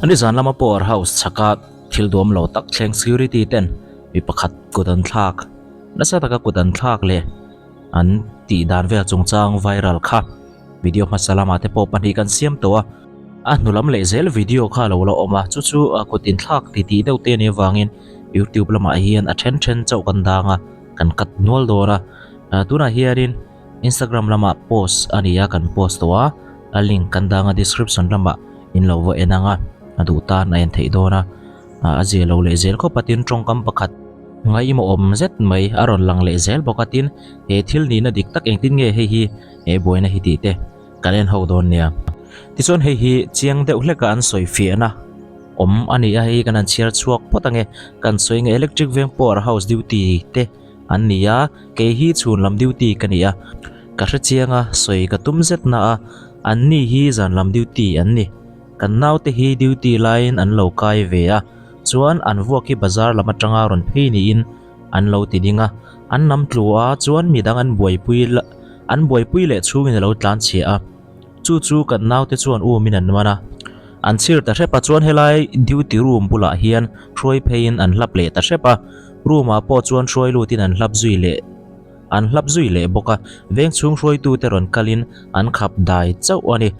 Nizan lama power house chhaka thil duam lo tak thleng security ten mi pakhat kut an thlak nasa taka kut an thlak leh an tih dan vel chungchang viral kha video hmasa lamah te pawh pahnih kan siam tawh a, a hnu lam leh zel video kha a lo la awm a, chu chu kut inthlak ti tih deuh te a nih avangin youtube lamah hian a then then chauh kan dang a kan cut nual dawn a, tunah hianin instagram lamah post a ni a kan post tawh a, a link kan dang a description lamah in lo va en ang a, a duh tan a en theih dawn a. A zia lo leh zel khawp a tin tawngkam pakhat ngaihmawhawm zet mai a rawn lang leh zel bawk a tin he thil nihna dik tak engtin nge hei hi he buaina hi tih te kan en ho dawn nia. Tichuan hei hi chiang deuh hlek a an sawi fiahna awm a ni a hei kan han chhiar chhuak phawt ange kan sawi nge electric veng power house duty te an ni a kei hi chhun lam duty ka ni a ka hre chiang a sawi ka tum zet na a an ni hi zan lam duty an ni. Kan naute hi duty laiin an lo kai ve a, chuan an vuak hi bazar lam atanga rawn phei niin an lo ti ding a, an nam tlu a, chuan midang an buaipui an buaipui leh chhungin a lo tlan chhia a, chu chu kan naute chuan umin an man a, an chhir ta hrep a, chuan helai duty room bulah hian hruai pheiin an hlap leh ta hrep a, room ah pawh chuan hruai lutin an hlap zui leh an hlap zui leh bawk a, vengchhung hruaitute rawn kalin an khap dai chauh a ni.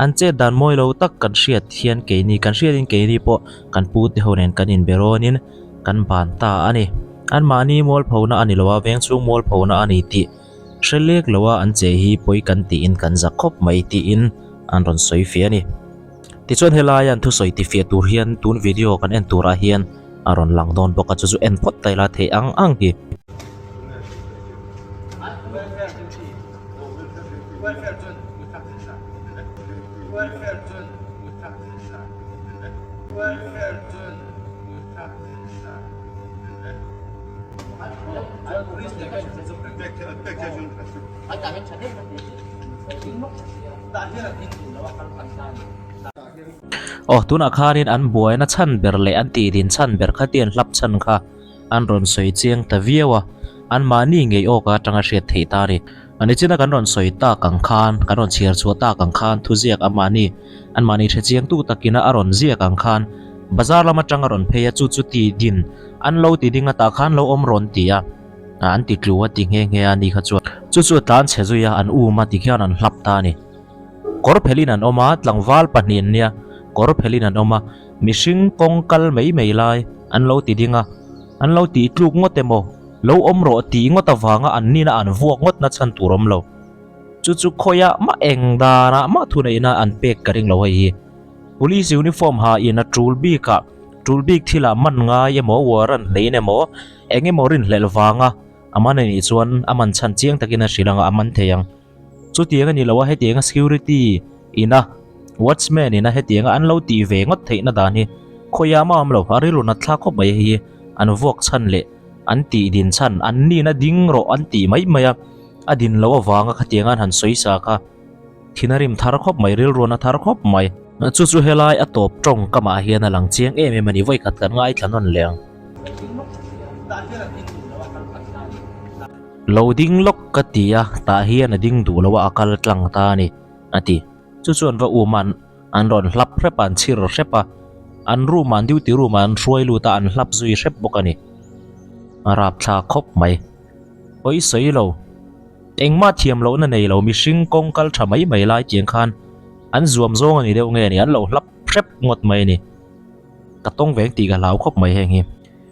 An chet dan mawi lo tak kan hriat hian keini kan hriatin keini pawh kan pu te ho nen kan inbe rawnin kan ban ta a ni. Anmahni mualphona a ni lo a, vengchhung mualphona a ni tih hre lek lo a an che hi pawi kan tiin kan za khawp mai tiin an rawn sawi fiah a ni. Tichuan helai an thusawi tifiah tur hian tun video kan en turah hian a rawn lang dawn bawk a, chu chu en phawt ta ila theih ang ang hi. Aw tunah khanin an buaina chhan ber leh an tihdin chhan ber kha tian hlap chhan kha an rawn sawi chiang ta viau a, anmahni ngei awka atanga hriat theih ta a ni. A nichina kan rawn sawi tak ang khan, kan rawn chhiar chhuah tak ang khan thuziak anmahni, anmahni hre chiangtu takina a rawn ziak ang khan bazar lam atanga rawn phei a, chu chu ti din an lo ti ding a tah khan lo awm rawn ti a, an ti tlu a ti nghe nghe a ni kha chuan chu chu a tlan chhe zui a, an um a ti khian an hlap ta a ni. Kawr phelhin an awm a, tlangval pahnih an nia, kawr phelhin an awm a. Mihring kawng kal mai mai lai an lo ti ding a, an lo tih tluk ngawt emaw, lo awm rawh tih ngawt avanga an nina an vuak ngawt na chhan tur awm lo. Chu chu khawiah mah eng danah mah thuneihna an pek ka ring lo hei hi. Police uniform ha in a tul bikah, tul bik thilah man ngai emaw, warrant hlein emaw, eng emaw rinhlelh vanga a man a nih chuan a man chhan chiang takin a hrilh ang a, a man thei ang. Chutiang a ni lo a, hetianga security ina watchman ina hetianga an lo tih ve ngawt theihna dan hi khawiah mah a awm lo, a rilru nat thlak khawp mai hei hi an vuak chhan leh an tih din chhan an nihna ding rawh an tih mai mai a, a din loh avanga khatianga an han sawi sa kha thin a rim thar khawp mai, rilru na thar khawp mai. Chu chu helai a tawp tawng kamah hian a lang chiang em em a ni, vawikhat kan ngaithla nawn leh ang. Lo ding lawk ka ti a, tah hian a ding duh lo a, a kal tlang ta a ni, a ti. Chu chuan va um an an rawn hlap hrep a, an chhir hrep a, an room ah, an duty room ah an hruai lut a, an hlap zui hrep bawk a ni. A rapthlak khawp mai. Pawi sawi lo. Engmah thiam lohna nei lo mihring kawng kal tha mai mai lai tiang khan an zuam zawng a ni deuh nge ni, an lo hlap hrep ngawt mai a ni. Ka tawng veng tih ka hlau khawp mai heng hi.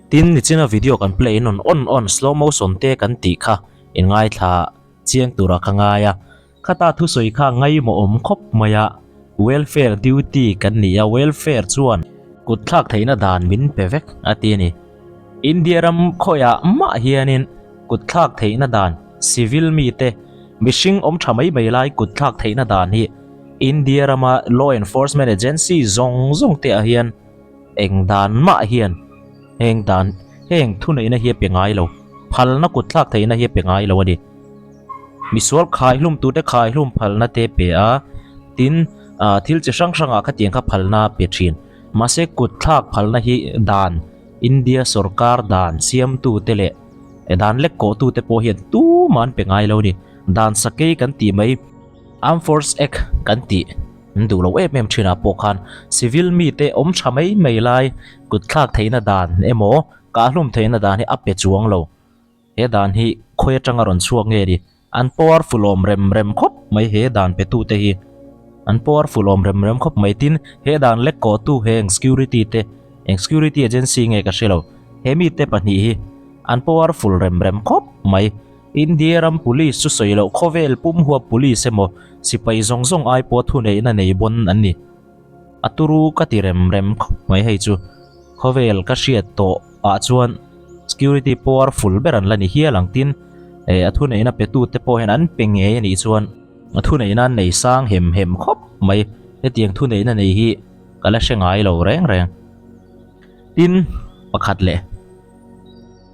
Tin, nichina video kan play in on on on slow motion te kan tih kha in ngaithla chiang tura ka ngai a. Khata thusawi kha ngaimawh awm khawp mai a, welfare duty kan ni a, welfare chuan kut thlak theihna dan min pe vek a ti a ni. India ram khawiah mah hianin kut thlak theihna dan civil mite mihring awm tha mai mai lai kut thlak theihna dan hi India rama law enforcement agency zawng zawng te ah hian Eng dan mah hian heng dan heng thuneihna hi a pe ngai lo, phalna kut thlak theihna hi a pe ngai lo a ni. Misual khaihlum tute khaihlum phalna te pe a, tin ah thil chi hrang hrangah khatiang kha phalna a pe thin. Mahse kut thlak phalna hi dan India sorkar dan siamtute leh dan lek kawhtute pawh hian tumah an pe ngai lo a ni. Dan sakei kan tih mai Armed Force Act kan tih. An duh lo em em thinah pawh khan civil mite awm tha mai mai lai kut thlak theihna dan emaw kahhlum theihna dan hi a pe chuang lo. He dan hi khawi atanga rawn chhuak nge ni? An powerful awm rem rem khawp mai he dan pe tute hi. An powerful awm rem rem khawp mai tin he dan lek kawhtu heng security te eng security agency nge ka hre lo he mite pahnih hi an powerful rem rem khawp mai. India ram police chu sawi loh khawvel pum huap police emaw sipai zawng zawng ai pawh thuneihna nei bawn an ni. A turu ka ti rem rem khawp mai hei chu khawvel ka hriat tawh ah chuan security powerful ber an la ni hial ang tin eh a thuneihna pe tu te pawh hian an pe ngei a nih chuan a thuneihna an nei sang hem hem khawp mai hetiang thuneihna nei hi ka la hre ngai lo reng reng. Tin pakhat leh.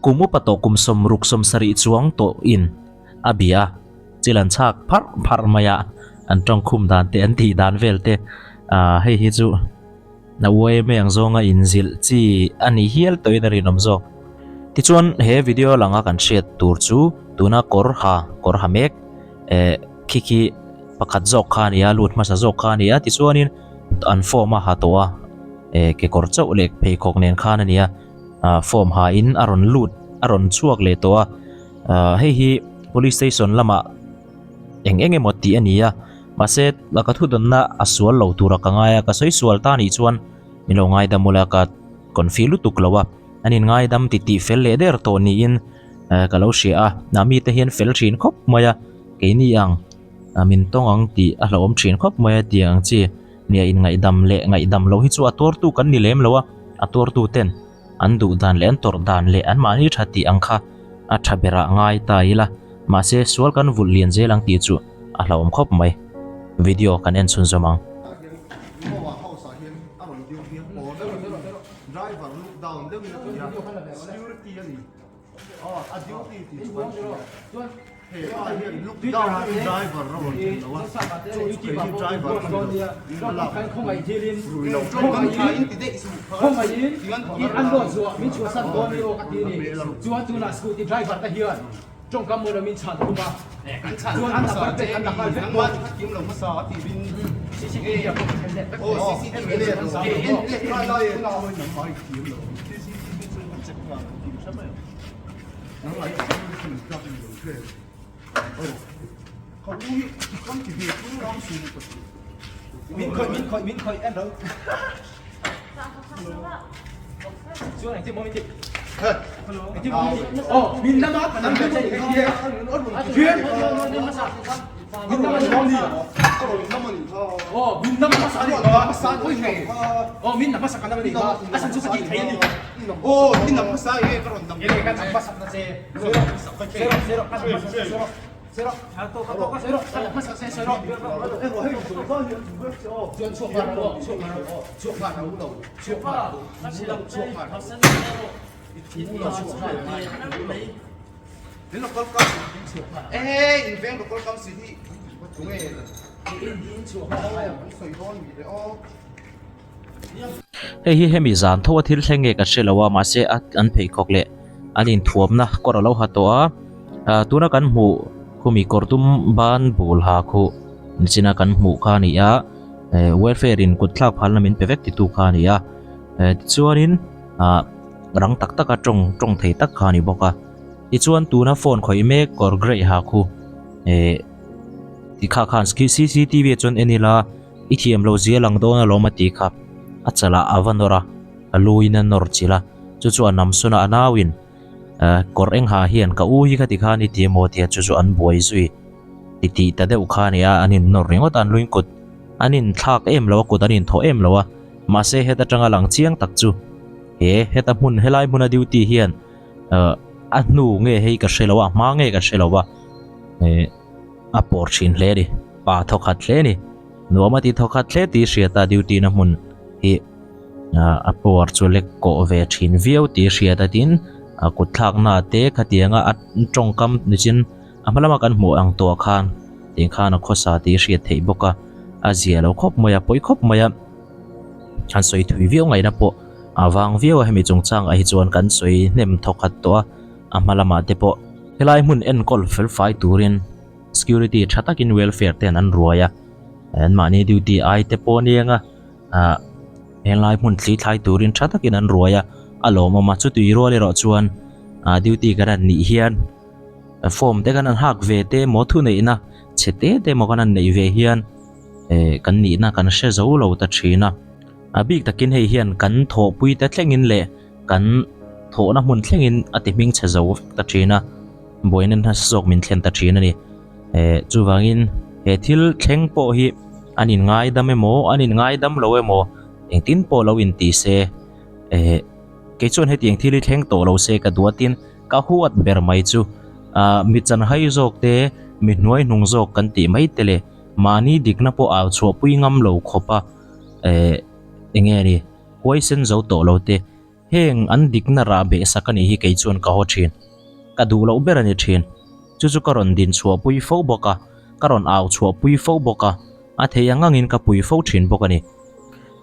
Kum upa tawh kum 60 70 chuang tawh in a bia a, chil an chhak pharh pharh mai a, an tawngkhum dan te an tih dan vel te ah hei hi chu a uaim ang zawnga inzilh chi a ni hial tawhin a rinawm zawk. Tichuan he video langa kan hriat tur chu tuna kawr ha kawr ha mek eh khi khi pakhat zawk kha a ni a lut hmasa zawk kha a ni a tichuanin an form a ha tawh a eh kekawr chauh leh pheikhawk nen khan a ni a. ah form ha in a rawn lut a rawn chhuak leh tawh a ah hei hi police station lamah eng eng emaw tih a ni a mahse ka thu dawnna a sual lo tura ka ngai a ka sawi sual ta anih chuan min lo ngaidam ula ka confi lutuk lo a an in ngaidam ti tih fel leh der tawh niin eh ka lo hria a ah mite hian fel thin khawp mai a keini ang ah min tawng ang tih a hlauhawm thin khawp mai a tih ang chi. Nia inngaihdam leh ngaihdam lo hi chu a tuartu kan ni lem lo a, a tuartu ten an duh dan leh an tawrh dan leh an mahni tha tih ang kha a tha berah ngai ta ila, mahse sual kan vulh lian zel ang tih chu a hlauhawm khawp mai. Video kan en chhunzawm ang. Hei hi hemi zan tho a thil thleng nge ka hre lo a mahse a an pheikhawk leh an inthuamna kawr a lo ha tawh a ah tuna kan hmuh khumi kawr tum ban bul ha khuh nichina kan hmuh kha a ni a eh welfare in kut thlak phalna min pe vek titu kha a ni a eh tichuanin ah rang tak taka tawng tawng thei tak kha a ni bawk a tichuan tuna phone khawih mek kawr grey ha khu eh tikha khan cctv ah chuan en ila. I thiam lo zia lang dawn alawm a ti kha. A chalah a va nawr a, a luin a nawr chilh a, chu chu a nam sawn a, a nauin kawr eng ha hian ka u hi khati khan i ti emaw tia chu chu an buai zui ti tih ta deuh kha a ni a, an in nawr ringawt a, an luin kut an in thlak em lo a, kut an in thawh em lo a, mahse heta tanga lang chiang tak chu he heta hmun helai hmuna duty hian a hnu nge hei ka hre lo a, a hma nge ka hre lo a, eh. A pawr thin hle a ni, pa thawkhat hle a ni. Nuam a ti thawkhat hle tih hriat a duty na hmun hi a pawr chu lek kawh ve thin viau tih hriat a tin a kut thlakna te khatianga a tawngkam nichin a hma lama kan hmuh ang tawh khan tih khan a khawsa tih hriat theih bawk a, a zia lo khawp mai a pawi khawp mai a, han sawi thui viau ngaihna pawh a vang viau a hemi chungchangah hi chuan kan sawi hnem thawkhat tawh a, a hma lamah te pawh. Helai hmun enkawl fel fai turin security tha takin welfare ten an ruai a. Anmahni duty ai te pawh aniang a ah helai hmun thli thlai turin tha takin an ruai a a lawmawm a chutui rual erawh chuan ah duty kan han nih hian form te kan han hak ve te emaw thuneihna chhe te te emaw kan han neih ve hian eh kan nihna kan hre zo lo ta thin a a bik takin hei hian kan thawhpui te thlengin leh kan thawhna hmun thlengin a ti hming chhe zo vek ta thin a buaina nasa zawk min thlen ta thin a ni. Eh chuvangin he thil thleng pawh hi an in ngaidam emaw an in ngaidam lo emaw engtin pawh lo in ti se eh kei chuan hetiang thil hi thleng tawh lo se ka duatin ka huat ber mai chu ah mi chanhai zawk te mi hnuai hnung zawk kan tih mai te leh mahni dikna pawh au chhuahpui ngam lo khawp a eh enge ni huaisen zo tawh lo te. Heng an dikna rah beh sak a nih hi kei chuan ka haw thin. Ka duh loh ber a ni thin. Chu chu ka rawn din chhuahpui fo bawk a, ka rawn au chhuahpui fo bawk a, a thei ang angin ka pui fo thin bawk a ni.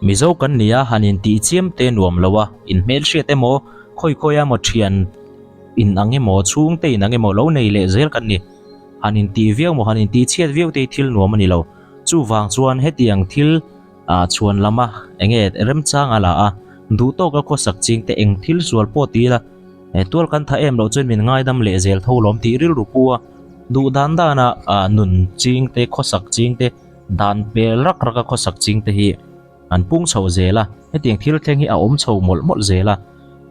Mizo kan ni a, han intih chiam te nuam lo a, inhmelhriat emaw, khawi khawi emaw thian in ang emaw, chhungte in ang emaw lo nei leh zel kan ni. Han intih viau maw, han intih chhiat viau te hi thil nuam a ni lo. Chuvang chuan hetiang thil. Ah chhuan lama enge remchang a la a, duh tawka khawsak ching te eng thil sual pawh ti ila, eh tual kan tha em loh chuan min ngaidam leh zel tho lawm tih rilru pu a, duh dan dana ah nun ching te khawsak ching te dan pel rak raka khawsak ching te hi an pung chho zel a, hetiang thil thleng hi a awm chho mawlh mawlh zel a,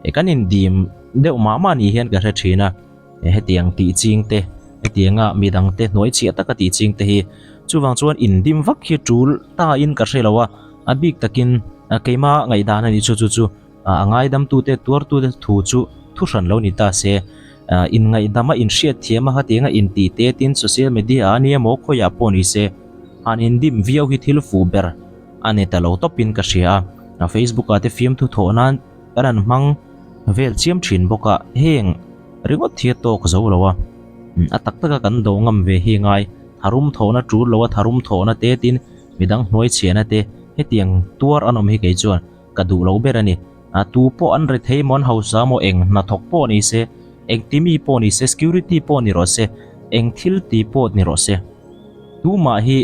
eh kan indim deuh mah mah ni hian ka hre thin a. Hetiang tih ching te, hetianga midang te hnuai chhiah taka tih ching te hi chuvang chuan indim vak hi tul ta in ka hre lo a, a bik takin keima ngaihdan a nih chu chu chu a ngaidamtute tuartute thu chu thu hran lo ni ta se, inngaihdama inhriatthiam a hetianga intih te tin social media a nia maw khawiah pawh ni se han indim viau hi thil fuh ber a ni ta lo tawpin ka hria a, Facebook ah te fiamthu thawh nan kan han hmang vel chiam thin bawk a, heng ringawt hi a tawk zo lo a, a tak taka kan do ngam ve hi ngai, tharum thawhna tul lo a tharum thawhna te tin midang hnuai chhiahna te hetiang tuar an awm hi kei chuan ka duh lo ber a ni, a tu pawh an rethei maw an hausa maw eng hnathawk pawh ni se, eng ti mi pawh ni se, security pawh ni rawh se, eng thil ti pawh ni rawh se, tumah hi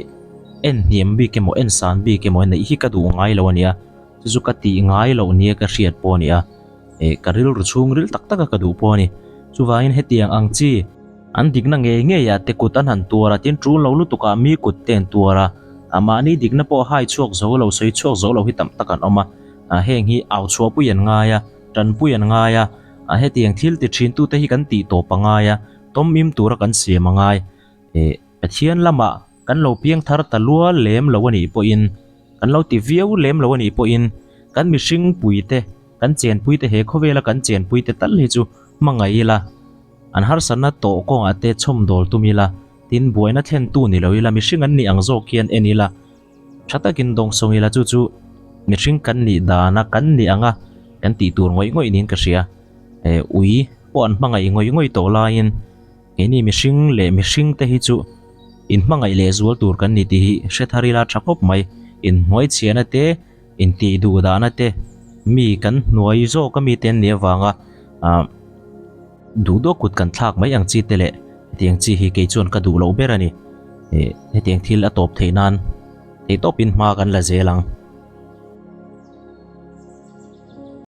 en hniam bik emaw en san bik emaw neih hi ka duh ngai lo a nia. Chu chu ka tih ngai loh nia ka hriat pawh a ni a, eh ka rilru chhungril tak taka ka duh pawh a ni. Chuvangin hetiang ang chi an dikna ngei ngei ah te kut an han tuar a, tin tul lo lutuk ah mi kut te an tuar a, ah mahni dikna pawh hai chhuak zo lo, sawi chhuak zo lo hi tam tak an awm a, ah heng hi au chhuahpui an ngai a, tanpui an ngai a, ah hetiang thil ti thin tute hi kan tih tawp a ngai a, tawmim tura kan siam a ngai. Eh Pathian lamah kan lo piang thar ta lual lem lo a nih pawhin, Kan lo ti viau lem lo a nih pawhin kan mihring puite, kan chenpuite he khawvela kan chenpuite tal hi chu hmangaih ila, an harsatna tawh kawngah te chhawmdawl tum ila, tin buaina thlentu ni lo ila mihring an nih ang zawk hian en ila, tha takin dawngsawng ila chu chu mihring kan nih dana kan nih anga kan tih tur ngawih ngawih niin ka hria. Eh ui pawh an hmangaih ngawih ngawih tawh laiin. Keini mihring leh mihring te hi chu inhmangaih leh zual tur kan ni tih hi hre thar ila tha khawp mai. Inhnuai chhiahna te, intih duh dahna te, mi kan hnuai zawk a mite an nih avanga ah duh duh kut kan thlak mai ang chi te leh hetiang chi hi kei chuan ka duh loh ber a ni. Hetiang thil a tawp theih nan theihtawpin hma kan la zel ang.